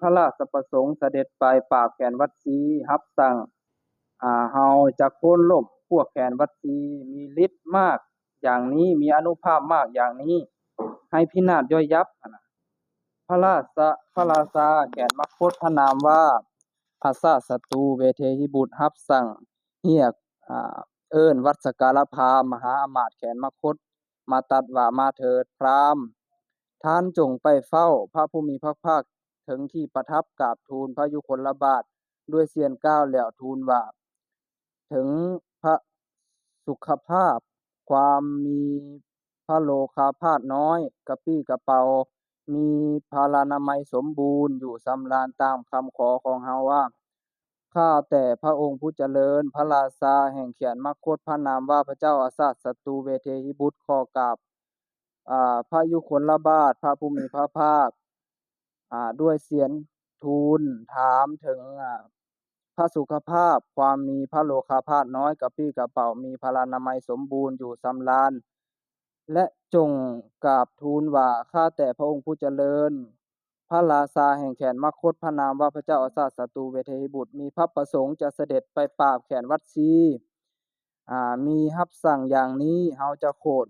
ພະລາຊະປະສົງສະເດັດໄປປາບແຂນວັດຊີ ຮັບສັ່ງ ອາ ເຮົາຈະໂຄ່ນລົ້ມພວກແຂນວັດຊີ ມີລິດມາກຢ່າງນີ້ ມີອານຸພາບມາກຢ່າງນີ້ ໃຫ້ພິນາດຍ່ອຍຍັບຫັ້ນນະ. ພະລາຊະ ພະລາຊາແຂນມະຄົດພະນາມວ່າ ອາຊາດສັດຕູເວເທຫິບຸດ ຮັບສັ່ງຮຽກ ອາ ເອີ້ນວັດສະກາລະພາມ ມະຫາອາມາດແຂນມະຄົດ ມາຕັດວ່າ ມາເຖີດພາມ ທ່ານຈົ່ງໄປເຝົ້າພະຜູ້ມີພະພາກເຖິງທີ່ປະທັບ ກາບທູນພະຍຸຄົນລະບາດດ້ວຍສຽງກ້າວ ແລ້ວທູນວ່າ ເຖິງພະສຸຂະພາບ ຄວາມມີພະໂລຄາພາດນ້ອຍ ກະປີ້ກະເປົາ ມີພະລານາໄມສົມບູນຢູ່ສຳລານ ຕາມຄຳຂໍຂອງເຮົາວ່າ ຂ້າແຕ່ພະອົງຜູ້ຈະເລີນ, ພະລາຊາແຫ່ງແຂນມະຄົດພະນາມວ່າ ພະເຈົ້າອາຊາດສັດຕູເວເທຫິບຸດ ຂໍກາບ ອາ ພະຍຸຄົນລະບາດ ພະຜູ້ມີພະພາກ ອາ ດ້ວຍສຽງທູນຖາມເຖິງ ອາ ພະສຸຂະພາບ ຄວາມມີພະໂລຄາພາດນ້ອຍ ກະປີ້ກະເປົາ ມີພະລານາໄມສົມບູນຢູ່ສຳລານ ແລະ ຈົ່ງກາບທູນວ່າ ຂ້າແຕ່ພະອົງຜູ້ຈະເລີນ, ພະລາຊາແຫ່ງແຂນມະຄົດພະນາມວ່າ ພະເຈົ້າອາຊາດສັດຕູເວເທຫິບຸດ ມີພະປະສົງຈະສະເດັດໄປປາບແຂນວັດຊີ ອາ ມີຮັບສັ່ງຢ່າງນີ້ ເຮົາຈະໂຄ່ນ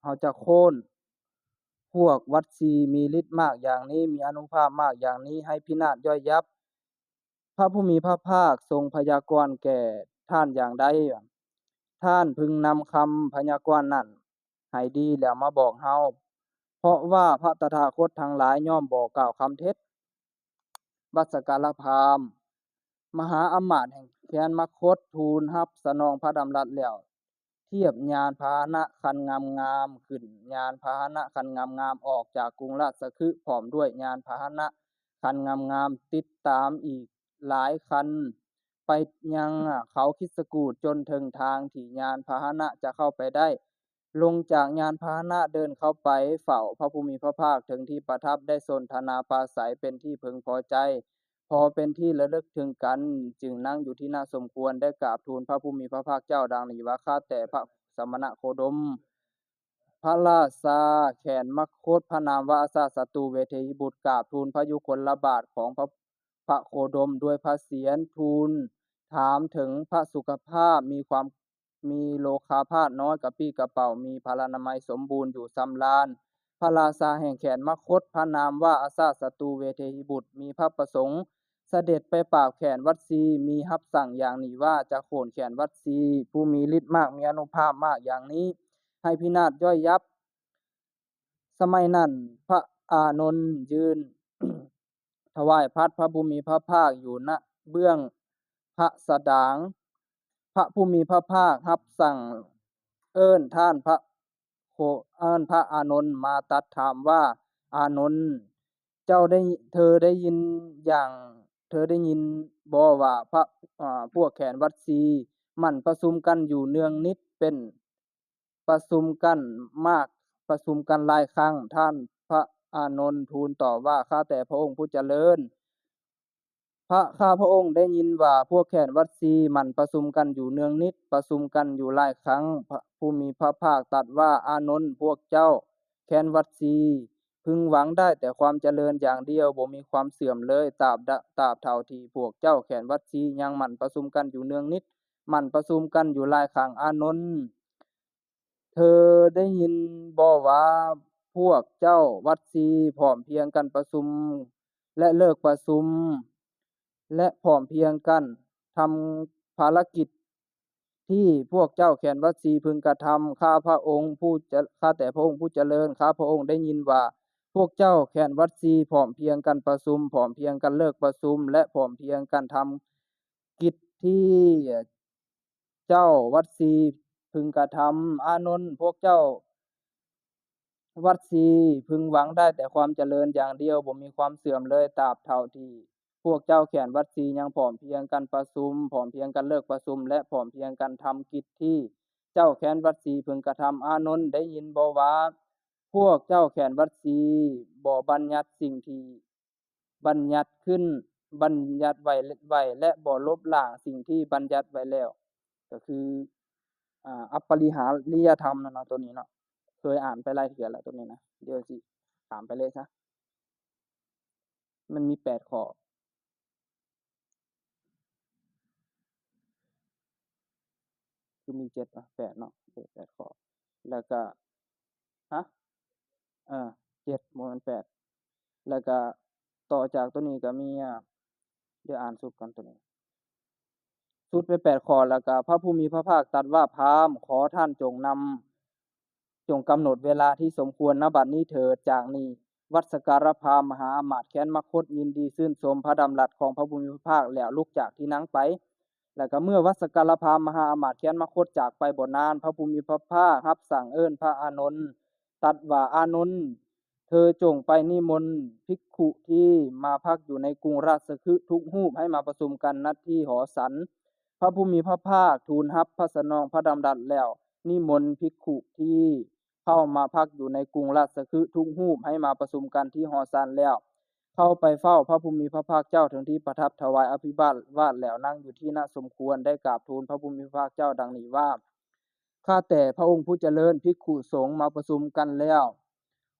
ເຮົາຈະໂຄ່ນພວກວັດຊີ ມີລິດມາກຢ່າງນີ້ ມີອານຸພາບມາກຢ່າງນີ້ ໃຫ້ພິນາດຍ່ອຍຍັບ. ພະຜູ້ມີພະພາກຊົງພະຍາກອນແກ່ທ່ານຢ່າງໃດ? ທ່ານເພິ່ງນຳຄຳພະຍາກອນນັ້ນໃຫ້ດີ ແລ້ວມາບອກເຮົາ, ເພາະວ່າພະຕະຖາຄົດທັງຫຼາຍຍ່ອມບໍ່ກ່າວຄຳເທັດ. ວັດສະກາລະພາມ ມະຫາອາມາດແຫ່ງແຄນມະຄົດທູນຮັບສະໜອງພະດຳລັດແລ້ວ ທຽບຍານພາຫະນະຄັນງາມໆຂຶ້ນ, ຍານພາຫະນະຄັນງາມໆອອກຈາກກຸງລາຊະຄຶ ພ້ອມດ້ວຍຍານພາຫະນະຄັນງາມໆຕິດຕາມອີກຫຼາຍຄັນ ໄປຍັງເຂົາຄິດສະກູດ ຈົນເຖິງທາງທີ່ຍານພາຫະນະຈະເຂົ້າໄປໄດ້. ລົງຈາກຍານພາຫະນະເດີນເຂົ້າໄປເຝົ້າພະຜູ້ມີພະພາກເຖິງທີ່ປະທັບ ໄດ້ສົນທະນາປາໄສເປັນທີ່ເພິ່ງພໍໃຈ ພໍເປັນທີ່ລະລຶກເຖິງກັນ ຈຶ່ງນັ່ງຢູ່ທີ່ໜ້າສົມຄວນ ໄດ້ກາບທູນພະຜູ້ມີພະພາກເຈົ້າດັ່ງນີ້ວ່າ ຂ້າແຕ່ພະສະມະນະໂຄດົມ. ພະລາຊາແຂນມະຄົດພະນາມວ່າ ອາຊາດສັດຕູເວເທຫິບຸດ ກາບທູນພະຍຸຄົນລະບາດຂອງພະ ພະໂຄດົມດ້ວຍພະສຽງທູນຖາມເຖິງພະສຸຂະພາບ ມີຄວາມ ມີໂລຄາພາດນ້ອຍ ກະປີ້ກະເປົາ ມີພະລານາໄມສົມບູນຢູ່ສຳລານ. ພະລາຊາແຫ່ງແຂນມະຄົດພະນາມວ່າ ອາຊາດສັດຕູເວເທຫິບຸດ ມີພະປະສົງສະເດັດໄປປາບແຂນວັດຊີ ມີຮັບສັ່ງຢ່າງນີ້ວ່າ ຈະໂຄ່ນແຂນວັດຊີ ຜູ້ມີລິດມາກ ມີອານຸພາບມາກຢ່າງນີ້ ໃຫ້ພິນາດຍ່ອຍຍັບ. ສະໄໝນັ້ນ ພະອານົນຢືນ ຖວາຍພັດພະຜູ້ມີພະພາກຢູ່ນະເບື້ອງພະສະດາງ. ພະຜູ້ມີພະພາກຮັບສັ່ງເອີ້ນທ່ານພະໂຄ ເອີ້ນພະອານົນມາຕັດຖາມວ່າ ອານົນ, ເຈົ້າໄດ້ ເທີໄດ້ຍິນຢ່າງ ເທີໄດ້ຍິນບໍ່ວ່າພະ ອາ ພວກແຂນວັດຊີໝັ່ນປະຊຸມກັນຢູ່ເນືອງນິດ ເປັນ ປະຊຸມກັນມາກ ປະຊຸມກັນຫຼາຍຄັ້ງ. ທ່ານພະອານົນທູນຕອບວ່າ ຂ້າແຕ່ພະອົງຜູ້ຈະເລີນ, ພະ ຂ້າພະອົງໄດ້ຍິນວ່າພວກແຂນວັດຊີໝັ່ນປະຊຸມກັນຢູ່ເນືອງນິດ ປະຊຸມກັນຢູ່ຫຼາຍຄັ້ງ. ພະຜູ້ມີພະພາກຕັດວ່າ ອານົນ, ພວກເຈົ້າແຂນວັດຊີ ເພິ່ງຫວັງໄດ້ແຕ່ຄວາມຈະເລີນຢ່າງດຽວ ບໍ່ມີຄວາມເສື່ອມເລີຍ ຕາບ ຕາບເທົ່າທີ່ພວກເຈົ້າແຂນວັດຊີຍັງໝັ່ນປະຊຸມກັນຢູ່ເນືອງນິດ ໝັ່ນປະຊຸມກັນຢູ່ຫຼາຍຄັ້ງ. ອານົນ, ເທີໄດ້ຍິນບໍ່ວ່າພວກເຈົ້າວັດຊີພ້ອມພຽງກັນປະຊຸມ ແລະ ເລີກປະຊຸມ ແລະ ພ້ອມພຽງກັນທຳພາລະກິດທີ່ພວກເຈົ້າແຂນວັດຊີເພິ່ງກະທຳ. ຂ້າພະອົງຜູ້ຈະ ຂ້າແຕ່ພະອົງຜູ້ຈະເລີນ, ຂ້າພະອົງໄດ້ຍິນວ່າພວກເຈົ້າແຂນວັດຊີພ້ອມພຽງກັນປະຊຸມ, ພ້ອມພຽງກັນເລີກປະຊຸມ ແລະ ພ້ອມພຽງກັນທຳກິດທີ່ ເຈົ້າວັດຊີເພິ່ງກະທຳ. ອານົນ, ພວກເຈົ້າວັດຊີເພິ່ງຫວັງໄດ້ແຕ່ຄວາມຈະເລີນຢ່າງດຽວ ບໍ່ມີຄວາມເສື່ອມເລີຍ ຕາບເທົ່າທີ່ພວກເຈົ້າແຂນວັດຊີຍັງພ້ອມພຽງກັນປະຊຸມ, ພ້ອມພຽງກັນເລີກປະຊຸມ ແລະ ພ້ອມພຽງກັນທຳກິດທີ່ເຈົ້າແຂນວັດຊີເພິ່ງກະທຳ. ອານົນ, ໄດ້ຍິນບໍ່ວ່າພວກເຈົ້າແຂນວັດຊີບໍ່ບັນຍັດສິ່ງທີ່ ບັນຍັດຂຶ້ນ ບັນຍັດໄວ້ ໄວ້ ແລະ ບໍ່ລົບລ້າງສິ່ງທີ່ບັນຍັດໄວ້ແລ້ວ. ກໍຄື ອາ ອັບປະລິຫາລິຍະທຳນັ້ນເນາະ ໂຕນີ້ເນາະ. ເຄີຍອ່ານໄປຫຼາຍເທື່ອແລ້ວໂຕນີ້ນະ. ດຽວຊິຂ້າມໄປເລີຍຊະ. ມັນມີແປດຂໍ້ ຄືມີເຈັດ ອະ ແປດເນາະ ເອີ ແປດຂໍ້ ແລ້ວກະ ຮະ ເອີ ເຈັດ ບໍ່ແມ່ນແປດ ແລ້ວກະຕໍ່ຈາກໂຕນີ້ກະມີ ອາ ດຽວອ່ານສຸດກ່ອນໂຕນີ້ ສຸດໄປແປດຂໍ້ ແລ້ວກະພະຜູ້ມີພະພາກຕັດວ່າ ພາມ ຂໍທ່ານຈົ່ງນຳ ຈົ່ງກຳນົດເວລາທີ່ສົມຄວນນະບັດນີ້ເຖີດ. ຈາກນີ້ ວັດສະກາລະພາມມະຫາອາມາດແຄນມະຄົດຍິນດີຊື່ນຊົມພະດຳລັດຂອງພະຜູ້ມີພະພາກ ແລ້ວລຸກຈາກທີ່ນັ່ງໄປ. ແລ້ວກໍເມື່ອວັດສະກາລະພາມມະຫາອາມາດແຄນມະຄົດຈາກໄປບໍ່ນານ, ພະຜູ້ມີພະພາກຮັບສັ່ງເອີ້ນພະອານົນ, ຕັດວ່າ, ອານົນ, ເທີຈົ່ງໄປນິມົນພິກຂຸທີ່ມາພັກຢູ່ໃນກຸງລາຊະຄຶທຸກຮູບໃຫ້ມາປະຊຸມກັນ ນະທີ່ຫໍສັນ. ພະຜູ້ມີພະພາກທູນຮັບພະສະໜອງພະດຳລັດແລ້ວ, ນິມົນພິກຂຸທີ່ ເຂົ້າມາພັກຢູ່ໃນກຸງລາຊະຄຶທຸກຮູບໃຫ້ມາປະຊຸມກັນທີ່ຫໍສັນແລ້ວ, ເຂົ້າໄປເຝົ້າພະຜູ້ມີພະພາກເຈົ້າເຖິງທີ່ປະທັບ, ຖວາຍອະພິວາດແລ້ວນັ່ງຢູ່ທີ່ນະສົມຄວນ, ໄດ້ກາບທູນພະຜູ້ມີພະພາກເຈົ້າດັ່ງນີ້ວ່າ, ຂ້າແຕ່ພະອົງຜູ້ຈະເລີນ, ພິກຂຸສົງມາປະຊຸມກັນແລ້ວ,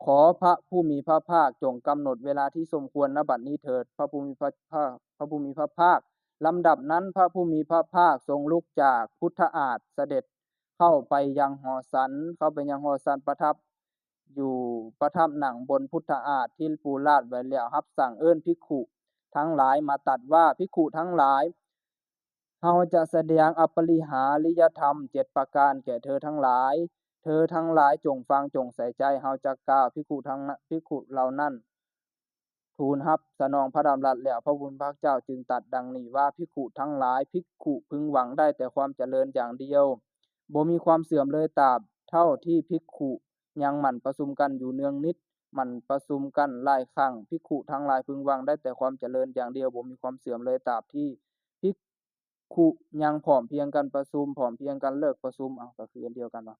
ຂໍພະຜູ້ມີພະພາກຈົ່ງກຳນົດເວລາທີ່ສົມຄວນນະບັດນີ້ເຖີດ. ພະຜູ້ມີພະພາກ, ພະຜູ້ມີພະພາກ. ລຳດັບນັ້ນພະຜູ້ມີພະພາກຊົງລຸກຈາກພຸດທະອາດ, ສະເດັດ ເຂົ້າໄປຍັງຫໍສັນ, ເຂົ້າໄປຍັງຫໍສັນ, ປະທັບຢູ່, ປະທັບນັ່ງບົນພຸດທະອາດທີ່ປູລາດໄວ້ແລ້ວ, ຮັບສັ່ງເອີ້ນພິກຂຸທັງຫຼາຍມາຕັດວ່າ, ພິກຂຸທັງຫຼາຍ, ເຮົາຈະສະແດງອະປະລິຫາລິຍະທຳເຈັດປະການແກ່ເທີທັງຫຼາຍ. ເທີທັງຫຼາຍຈົ່ງຟັງ, ຈົ່ງໃສ່ໃຈ, ເຮົາຈະກ່າວ. ພິກຂຸທັງ, ພິກຂຸເຫຼົ່ານັ້ນ ທູນຮັບສະໜອງພະດຳລັດແລ້ວ, ພະຜູ້ມີພະພາກເຈົ້າຈຶ່ງຕັດດັ່ງນີ້ວ່າ, ພິກຂຸທັງຫຼາຍ, ພິກຂຸພິງຫວັງໄດ້ແຕ່ຄວາມຈະເລີນຢ່າງດຽວ, ບໍ່ມີຄວາມເສື່ອມເລີຍ, ຕາບເທົ່າທີ່ພິກຂຸຍັງໝັ່ນປະຊຸມກັນຢູ່ເນືອງນິດ, ໝັ່ນປະຊຸມກັນຫຼາຍຄັ້ງ. ພິກຂຸທັງຫຼາຍ, ພິງຫວັງໄດ້ແຕ່ຄວາມຈະເລີນຢ່າງດຽວ, ບໍ່ມີຄວາມເສື່ອມເລີຍ, ຕາບທີ່ພິກ ຂຸຍັງພ້ອມພຽງກັນປະຊຸມ, ພ້ອມພຽງກັນເລີກປະຊຸມ. ເອົ້າ, ກໍຄືອັນດຽວກັນເນາະ.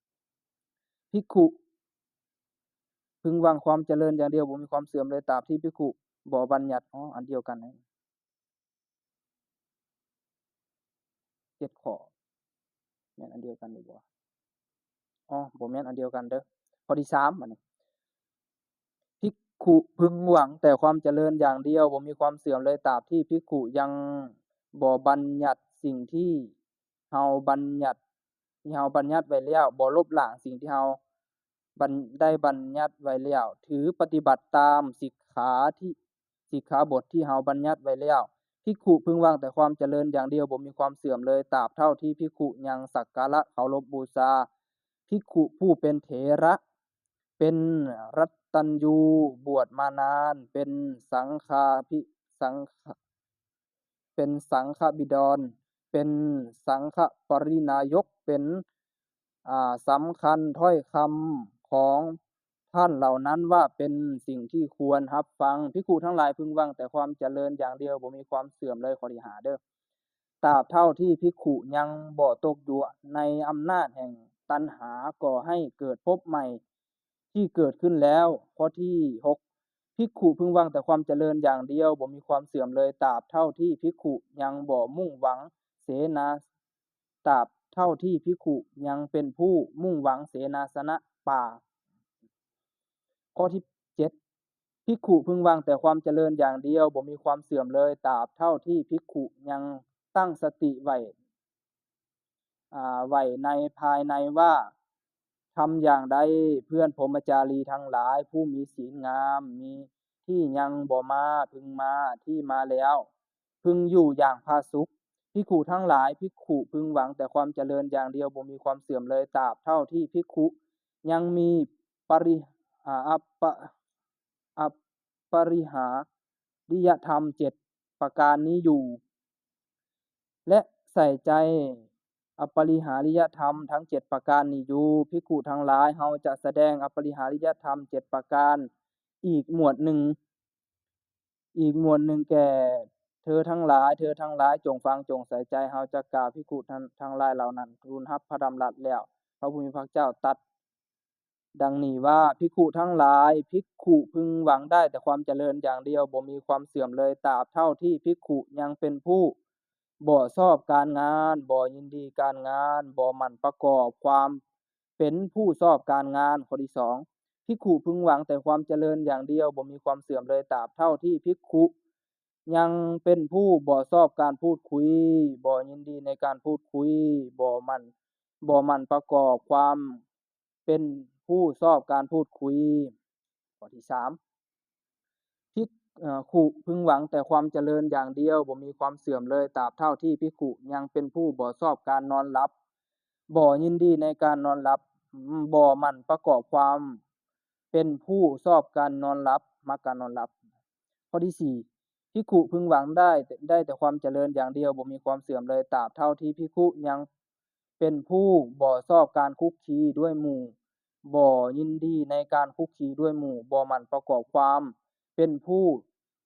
ພິກຂຸພິງຫວັງຄວາມຈະເລີນຢ່າງດຽວ, ບໍ່ມີຄວາມເສື່ອມເລີຍ, ຕາບທີ່ພິກຂຸບໍ່ບັນຍັດ. ອໍ, ອັນດຽວກັນ. ເຈັດຂໍ້. ແມ່ນອັນດຽວກັນຢູ່ບໍ່? ອໍ, ບໍ່ແມ່ນອັນດຽວກັນເດີ້. ຂໍ້ທີສາມ ບັດນີ້. ພິກຂຸພິງຫວັງແຕ່ຄວາມຈະເລີນຢ່າງດຽວ, ບໍ່ມີຄວາມເສື່ອມເລີຍ, ຕາບທີ່ພິກຂຸຍັງບໍ່ບັນຍັດສິ່ງທີ່ເຮົາບັນຍັດ, ທີ່ເຮົາບັນຍັດໄວ້ແລ້ວ, ບໍ່ລົບລ້າງສິ່ງທີ່ເຮົາບັນ, ໄດ້ບັນຍັດໄວ້ແລ້ວ, ຖືປະຕິບັດຕາມສິກຂາທີ່ ສິກຂາບົດທີ່ເຮົາບັນຍັດໄວ້ແລ້ວ. ພິກຂຸພິງຫວັງແຕ່ຄວາມຈະເລີນຢ່າງດຽວ, ບໍ່ມີຄວາມເສື່ອມເລີຍ, ຕາບເທົ່າທີ່ພິກຂຸຍັງສັກກາລະເຄົາລົບບູຊາ. ພິກຂຸຜູ້ເປັນເຖລະ, ເປັນລັດຕັນຍູ, ບວດມານານ, ເປັນສັງຄາພິ, ສັງຄະ, ເປັນສັງຄະບິດອນ, ເປັນສັງຄະປະລິນາຍົກ, ເປັນ ອ່າ ສຳຄັນ, ຖ້ອຍຄຳຂອງທ່ານເຫຼົ່ານັ້ນວ່າເປັນສິ່ງທີ່ຄວນຮັບຟັງ. ພິກຂຸທັງຫຼາຍ, ພິງຫວັງແຕ່ຄວາມຈະເລີນຢ່າງດຽວ, ບໍ່ມີຄວາມເສື່ອມເລີຍ. ຂໍ້ທີຫ້າເດີ້. ຕາບເທົ່າທີ່ພິກຂຸຍັງບໍ່ຕົກຢູ່ໃນອຳນາດແຫ່ງຕັນຫາ, ກໍໃຫ້ເກີດພົບໃໝ່ທີ່ເກີດຂຶ້ນແລ້ວ. ຂໍ້ທີຫົກ. ພິກຂຸພິງຫວັງແຕ່ຄວາມຈະເລີນຢ່າງດຽວ, ບໍ່ມີຄວາມເສື່ອມເລີຍ, ຕາບເທົ່າທີ່ພິກຂຸຍັງບໍ່ມຸ່ງຫວັງເສນາ, ຕາບເທົ່າທີ່ພິກຂຸຍັງເປັນຜູ້ມຸ່ງຫວັງເສນາສະນະປ່າ. ຂໍ້ທີເຈັດ. ພິກຂຸພິງຫວັງແຕ່ຄວາມຈະເລີນຢ່າງດຽວ, ບໍ່ມີຄວາມເສື່ອມເລີຍ, ຕາບເທົ່າທີ່ພິກຂຸຍັງຕັ້ງສະຕິໄວ້ ອາ ໄວ້ໃນພາຍໃນວ່າ, ທຳຢ່າງໃດເພື່ອນພົມມະຈາລີທັງຫຼາຍຜູ້ມີສີນງາມ, ມີທີ່ຍັງບໍ່ມາ, ເພິ່ງມາ, ທີ່ມາແລ້ວ, ເພິ່ງຢູ່ຢ່າງຜາສຸກ. ພິກຂຸທັງຫຼາຍ, ພິກຂຸພິງຫວັງແຕ່ຄວາມຈະເລີນຢ່າງດຽວ, ບໍ່ມີຄວາມເສື່ອມເລີຍ, ຕາບເທົ່າທີ່ພິກຂຸຍັງມີປະລິ, ອາ, ອະປະ, ອະປະລິຫາລິຍະທຳເຈັດປະການນີ້ຢູ່ ແລະ ໃສ່ໃຈອະປະລິຫາລິຍະທຳທັງເຈັດປະການນີ້ຢູ່. ພິກຂຸທັງຫຼາຍ, ເຮົາຈະສະແດງອະປະລິຫາລິຍະທຳເຈັດປະການອີກໝວດໜຶ່ງ, ອີກໝວດໜຶ່ງແກ່ເທີທັງຫຼາຍ. ເທີທັງຫຼາຍ, ຈົ່ງຟັງ, ຈົ່ງໃສ່ໃຈ, ເຮົາຈະກ່າວ. ພິກຂຸທັງ, ທັງຫຼາຍເຫຼົ່ານັ້ນທູນຮັບພະດຳລັດແລ້ວ, ພະຜູ້ມີພະພາກເຈົ້າຕັດ ດັ່ງນີ້ວ່າ, ພິກຂຸທັງຫຼາຍ, ພິກຂຸພິງຫວັງໄດ້ແຕ່ຄວາມຈະເລີນຢ່າງດຽວ, ບໍ່ມີຄວາມເສື່ອມເລີຍ, ຕາບເທົ່າທີ່ພິກຂຸຍັງເປັນຜູ້ບໍ່ຊອບການງານ, ບໍ່ຍິນດີການງານ, ບໍ່ໝັ່ນປະກອບຄວາມເປັນຜູ້ຊອບການງານ. ຂໍ້ທີສອງ. ພິ ພິກຂຸເພິ່ງຫວັງແຕ່ຄວາມຈະເລີນຢ່າງດຽວ, ບໍ່ມີຄວາມເສື່ອມເລີຍ, ຕາບເທົ່າທີ່ພິກຂຸຍັງເປັນຜູ້ບໍ່ຊອບການພູດຄຸຍ, ບໍ່ຍິນດີໃນການພູດຄຸຍ, ບໍ່ໝັ່ນ, ບໍ່ໝັ່ນປະກອບຄວາມເປັນຜູ້ຊອບການພູດຄຸຍ. ຂໍ້ທີສາມ ພິກ, ເອີ່, ຂຸເພິ່ງຫວັງແຕ່ຄວາມຈະເລີນຢ່າງດຽວ, ບໍ່ມີຄວາມເສື່ອມເລີຍ, ຕາບເທົ່າທີ່ພິກຂຸຍັງເປັນຜູ້ບໍ່ຊອບການນອນຫຼັບ, ບໍ່ຍິນດີໃນການນອນຫຼັບ, ບໍ່ໝັ່ນປະກອບຄວາມເປັນຜູ້ຊອບການນອນຫຼັບ, ມັກການນອນຫຼັບ. ຂໍ້ທີສີ່ ພິກຂຸເພິ່ງຫວັງໄດ້, ໄດ້ແຕ່ຄວາມຈະເລີນຢ່າງດຽວ, ບໍ່ມີຄວາມເສື່ອມເລີຍ, ຕາບເທົ່າທີ່ພິກຂຸຍັງເປັນຜູ້ບໍ່ຊອບການຄຸກຄີດ້ວຍໝູ່, ບໍ່ຍິນດີໃນການຄຸກຄີດ້ວຍໝູ່, ບໍ່ໝັ່ນປະກອບຄວາມເປັນຜູ້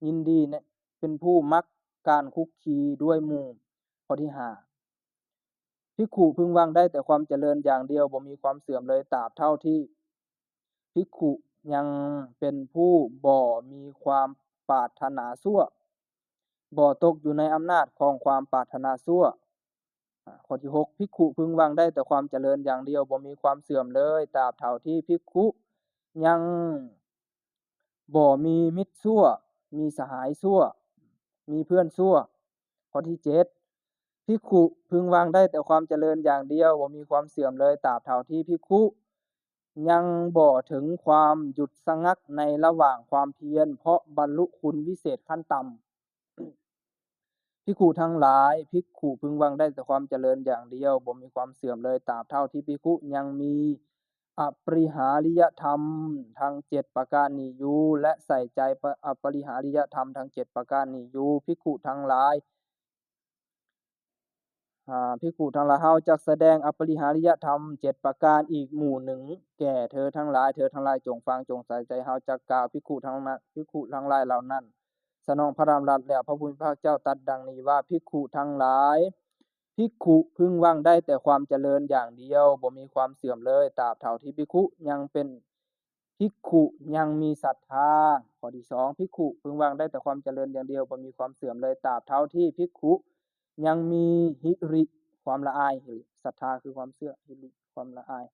ຍິນດີໃນ, ເປັນຜູ້ມັກການຄຸກຄີດ້ວຍໝູ່. ຂໍ້ທີຫ້າ ພິກຂຸເພິ່ງຫວັງໄດ້ແຕ່ຄວາມຈະເລີນຢ່າງດຽວ, ບໍ່ມີຄວາມເສື່ອມເລີຍ, ຕາບເທົ່າທີ່ພິກຂຸຍັງເປັນຜູ້ບໍ່ມີຄວາມປາດຖະໜາຊົ່ວ, ບໍ່ຕົກຢູ່ໃນອຳນາດຂອງຄວາມປາດຖະໜາຊົ່ວ. ອາ ຂໍ້ທີຫົກ ພິກຂຸເພິ່ງຫວັງໄດ້ແຕ່ຄວາມຈະເລີນຢ່າງດຽວ, ບໍ່ມີຄວາມເສື່ອມເລີຍ, ຕາບເທົ່າທີ່ພິກຂຸຍັງ ບໍ່ມີມິດຊົ່ວ, ມີສະຫາຍຊົ່ວ, ມີເພື່ອນຊົ່ວ. ຂໍ້ທີເຈັດ ພິກຂຸເພິ່ງຫວັງໄດ້ແຕ່ຄວາມຈະເລີນຢ່າງດຽວ, ບໍ່ມີຄວາມເສື່ອມເລີຍ, ຕາບເທົ່າທີ່ພິກຂຸຍັງບໍ່ເຖິງຄວາມຢຸດສະຫງັກໃນລະຫວ່າງຄວາມພຽນເພາະບັນລຸຄຸນວິເສດຂັ້ນຕ່ຳ. ພິກຂຸທັງຫຼາຍ, ພິກຂຸເພິ່ງຫວັງໄດ້ແຕ່ຄວາມຈະເລີນຢ່າງດຽວ, ບໍ່ມີຄວາມເສື່ອມເລີຍ, ຕາບເທົ່າທີ່ພິກຂຸຍັງມີອະປະລິຫາລິຍະທຳທັງເຈັດປະການນີ້ຢູ່ ແລະ ໃສ່ໃຈປະ, ອະປະລິຫາລິຍະທຳທັງເຈັດປະການນີ້ຢູ່. ພິກຂຸທັງຫຼາຍ, ອາ, ພິກຂຸທັງຫຼາຍ, ເຮົາຈັກສະແດງອະປະລິຫາລິຍະທຳເຈັດປະການອີກໝູ່ໜຶ່ງແກ່ເທີທັງຫຼາຍ. ເທີທັງຫຼາຍຈົ່ງຟັງ, ຈົ່ງໃສ່ໃຈ, ເຮົາຈັກກ່າວ. ພິກຂຸທັງ, ພິກຂຸທັງຫຼາຍເຫຼົ່ານັ້ນ ສະໜອງພະດຳລັດແລ້ວ, ພະຜູ້ມີພະພາກເຈົ້າຕັດດັ່ງນີ້ວ່າ, ພິກຂຸທັງຫຼາຍ, ພິກຂຸເພິ່ງຫວັງໄດ້ແຕ່ຄວາມຈະເລີນຢ່າງດຽວ, ບໍ່ມີຄວາມເສື່ອມເລີຍ, ຕາບເທົ່າທີ່ພິກຂຸຍັງເປັນ, ພິກຂຸຍັງມີສັດທາ. ຂໍ້ທີສອງ ພິກຂຸເພິ່ງຫວັງໄດ້ແຕ່ຄວາມຈະເລີນຢ່າງດຽວ, ບໍ່ມີຄວາມເສື່ອມເລີຍ, ຕາບເທົ່າທີ່ພິກຂຸຍັງມີຫິລິ, ຄວາມລະອາຍ, ສັດທາຄືຄວາມເຊື່ອ, ຫິລິ, ຄວາມລະອາຍ.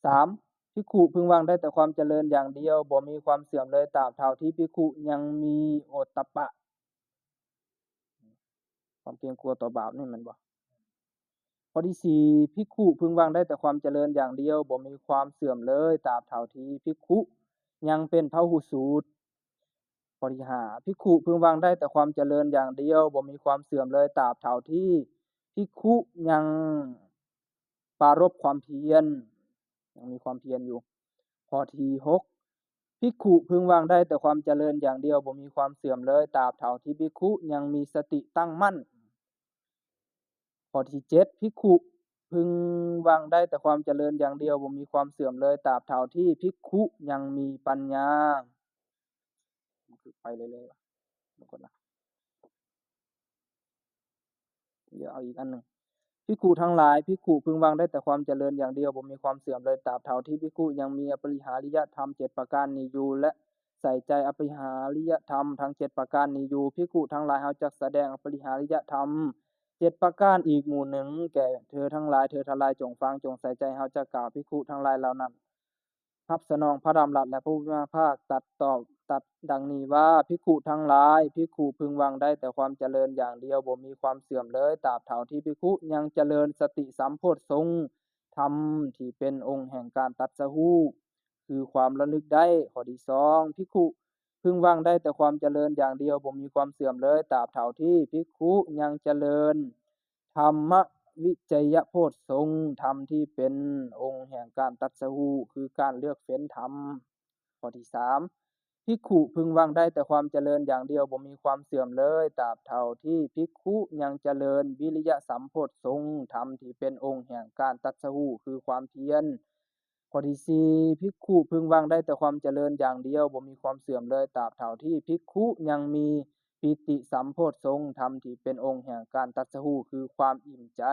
ສາມ ພິກຂຸເພິ່ງຫວັງໄດ້ແຕ່ຄວາມຈະເລີນຢ່າງດຽວ, ບໍ່ມີຄວາມເສື່ອມເລີຍ, ຕາບເທົ່າທີ່ພິກຂຸຍັງມີໂອດຕະປະ, ຄວາມເກງກົວຕໍ່ບາບນີ້ແມ່ນບໍ່? ຂໍ້ທີສີ່ ພິກຂຸເພິ່ງຫວັງໄດ້ແຕ່ຄວາມຈະເລີນຢ່າງດຽວ, ບໍ່ມີຄວາມເສື່ອມເລີຍ, ຕາບເທົ່າທີ່ພິກຂຸຍັງເປັນພະຫຸສູດ. ຂໍ້ທີຫ້າ ພິກຂຸເພິ່ງຫວັງໄດ້ແຕ່ຄວາມຈະເລີນຢ່າງດຽວ, ບໍ່ມີຄວາມເສື່ອມເລີຍ, ຕາບເທົ່າທີ່ພິກຂຸຍັງປາລົບຄວາມພຽນ, ຍັງມີຄວາມພຽນຢູ່. ຂໍ້ທີຫົກ ພິກຂຸເພິ່ງຫວັງໄດ້ແຕ່ຄວາມຈະເລີນຢ່າງດຽວ, ບໍ່ມີຄວາມເສື່ອມເລີຍ, ຕາບເທົ່າທີ່ພິກຂຸຍັງມີສະຕິຕັ້ງໝັ້ນ. ຂໍ້ທີເຈັດ ພິກຂຸເພິ່ງຫວັງໄດ້ແຕ່ຄວາມຈະເລີນຢ່າງດຽວ, ບໍ່ມີຄວາມເສື່ອມເລີຍ, ຕາບເທົ່າທີ່ພິກຂຸຍັງມີປັນຍາ. ຄືໄປເລື້ອຍໆ ເບິ່ງກ່ອນນະ. ດຽວເອົາອີກອັນໜຶ່ງ. ພິກຂຸທັງຫຼາຍ, ພິກຂຸເພິ່ງຫວັງໄດ້ແຕ່ຄວາມຈະເລີນຢ່າງດຽວ, ບໍ່ມີຄວາມເສື່ອມເລີຍ, ຕາບເທົ່າທີ່ພິກຂຸຍັງມີອະປະລິຫາລິຍະທຳເຈັດປະການນີ້ຢູ່ ແລະ ໃສ່ໃຈອະປະລິຫາລິຍະທຳທັງເຈັດປະການນີ້ຢູ່. ພິກຂຸທັງຫຼາຍ, ເຮົາຈັກສະແດງອະປະລິຫາລິຍະທຳເຈັດປະການອີກໝູ່ໜຶ່ງແກ່ເທີທັງຫຼາຍ. ເທີທັງຫຼາຍຈົ່ງຟັງ, ຈົ່ງໃສ່ໃຈ, ເຮົາຈັກກ່າວ. ພິກຂຸທັງຫຼາຍເຫຼົ່ານັ້ນ ຮັບສະໜອງພະດຳລັດ ແລະ ພະຜູ້ມີພະພາກຕັດຕອບ, ຕັດດັ່ງນີ້ວ່າ, ພິກຂຸທັງຫຼາຍ, ພິກຂຸເພິ່ງຫວັງໄດ້ແຕ່ຄວາມຈະເລີນຢ່າງດຽວ, ບໍ່ມີຄວາມເສື່ອມເລີຍ, ຕາບເທົ່າທີ່ພິກຂຸຍັງຈະເລີນສະຕິສຳໂພດຊົງທຳທີ່ເປັນອົງແຫ່ງການຕັດສະຮູ້ ຄືຄວາມລະນຶກໄດ້. ຂໍ້ທີສອງ ພິກຂຸເພິ່ງຫວັງໄດ້ແຕ່ຄວາມຈະເລີນຢ່າງດຽວ, ບໍ່ມີຄວາມເສື່ອມເລີຍ, ຕາບເທົ່າທີ່ພິກຂຸຍັງຈະເລີນ ທຳມະວິໄຈຍະໂພດຊົງ, ທຳທີ່ເປັນອົງແຫ່ງການຕັດສະຮູ້ ຄືການເລືອກເຟ້ນທຳ. ຂໍ້ທີສາມ ພິກຂຸເພິ່ງຫວັງໄດ້ແຕ່ຄວາມຈະເລີນຢ່າງດຽວ, ບໍ່ມີຄວາມເສື່ອມເລີຍ, ຕາບເທົ່າທີ່ພິກຂຸຍັງຈະເລີນວິລິຍະສຳໂພດຊົງ, ທຳທີ່ເປັນອົງແຫ່ງການຕັດສະຮູ້ ຄືຄວາມພຽນ. ຂໍ້ທີສີ່ ພິກຂຸເພິ່ງຫວັງໄດ້ແຕ່ຄວາມຈະເລີນຢ່າງດຽວ, ບໍ່ມີຄວາມເສື່ອມເລີຍ, ຕາບເທົ່າທີ່ພິກຂຸຍັງມີປີຕິສຳໂພດຊົງ, ທຳທີ່ເປັນອົງແຫ່ງການຕັດສະຮູ້ ຄືຄວາມອີ່ມໃຈ.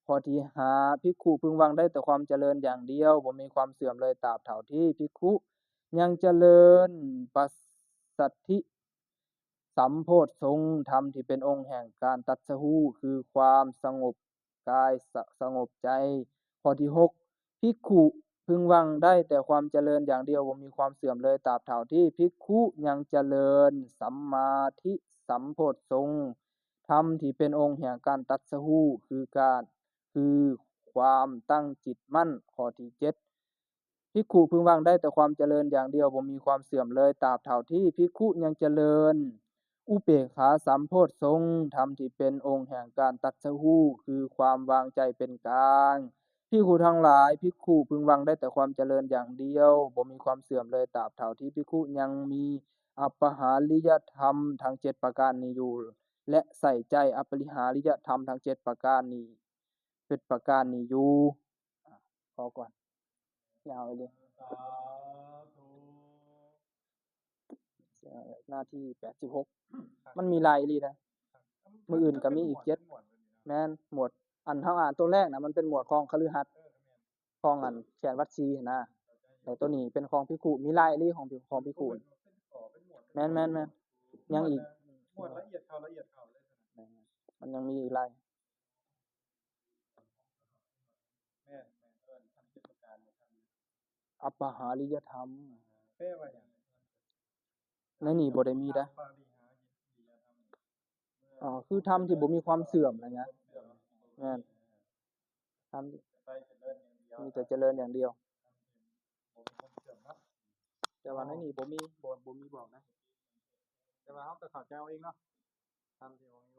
ຂໍ້ທີຫ້າ ພິກຂຸເພິ່ງຫວັງໄດ້ແຕ່ຄວາມຈະເລີນຢ່າງດຽວ, ບໍ່ມີຄວາມເສື່ອມເລີຍ, ຕາບເທົ່າທີ່ພິກຂຸຍັງຈະເລີນປະສັດທິສຳໂພດຊົງ, ທຳທີ່ເປັນອົງແຫ່ງການຕັດສະຮູ້ ຄືຄວາມສະຫງົບ ກາຍສະ ສະຫງົບໃຈ. ຂໍ້ທີຫົກ ພິກຂຸ ເພິ່ງຫວັງໄດ້ແຕ່ຄວາມຈະເລີນຢ່າງດຽວ ບໍ່ມີຄວາມເສື່ອມເລີຍ ຕາບເທົ່າທີ່ພິກຂຸຍັງຈະເລີນສຳມາທິສຳໂພດຊົງ ທຳທີ່ເປັນອົງແຫ່ງການຕັດສະຮູ້ ຄືການ ຄືຄວາມຕັ້ງຈິດໝັ້ນ. ຂໍ້ທີເຈັດ ພິກຂຸເພິ່ງຫວັງໄດ້ແຕ່ຄວາມຈະເລີນຢ່າງດຽວ ບໍ່ມີຄວາມເສື່ອມເລີຍ ຕາບເທົ່າທີ່ພິກຂຸຍັງຈະເລີນອຸເບກຂາສຳໂພດຊົງ ທຳທີ່ເປັນອົງແຫ່ງການຕັດສະຮູ້ ຄືຄວາມວາງໃຈເປັນກາງ. ພິກຂຸທັງຫຼາຍ, ພິກຂຸເພິ່ງຫວັງໄດ້ແຕ່ຄວາມຈະເລີນຢ່າງດຽວ ບໍ່ມີຄວາມເສື່ອມເລີຍ ຕາບເທົ່າທີ່ພິກຂຸຍັງມີອັບປະຫາລິຍະທຳທັງເຈັດປະການນີ້ຢູ່ ແລະ ໃສ່ໃຈອັບປະຫາລິຍະທຳທັງເຈັດປະການນີ້ ເຈັດປະການນີ້ຢູ່. ອາ ພໍກ່ອນ ຍາວອີ່ຫຼີ ສາທຸ ໜ້າທີແປດສິບຫົກ ມັນມີຫຼາຍອີ່ຫຼີນະ ມື້ອື່ນກໍມີອີກເຈັດ ແມ່ນ ໝວດ ອັນເຮົາອ່ານຕົວແລກນະ ມັນເປັນໝວດຂອງຄະລືຫັດ ເອີ ແມ່ນ ຂອງອັນແຂນວັດຊີຫັ້ນນະ ແລ້ວຕົວນີ້ເປັນຂອງພິກຂຸ ມີຫຼາຍອີ່ຫຼີຂອງພິ ຂອງພິກຂຸ ເປັນຂໍ້ ເປັນໝວດ ແມ່ນໆໆ ຍັງອີກ ໝວດລະອຽດເຂົ້າ ລະອຽດເຂົ້າເລີຍ ແມ່ນໆ ມັນຍັງມີອີກຫຼາຍ ແມ່ນໆ ເອີ້ນທຳເຈັດປະການ ອັບປະຫາລິຍະທຳ ແປວ່າຫຍັງ? ໃນນີ້ບໍ່ໄດ້ມີເດ້ ອັບປະຫາລິຍະທຳ ອໍ ຄືທຳທີ່ບໍ່ມີຄວາມເສື່ອມນະ ແມ່ນ ທຳ ມີແຕ່ຈະເລີນຢ່າງດຽວ ແຕ່ວ່າໃນນີ້ບໍ່ມີ ບໍ່ ບໍ່ມີບອກນະ ແຕ່ວ່າເຮົາກໍເຂົ້າໃຈເອົາເອງເນາະ ທຳທີ່ບໍ່ມີ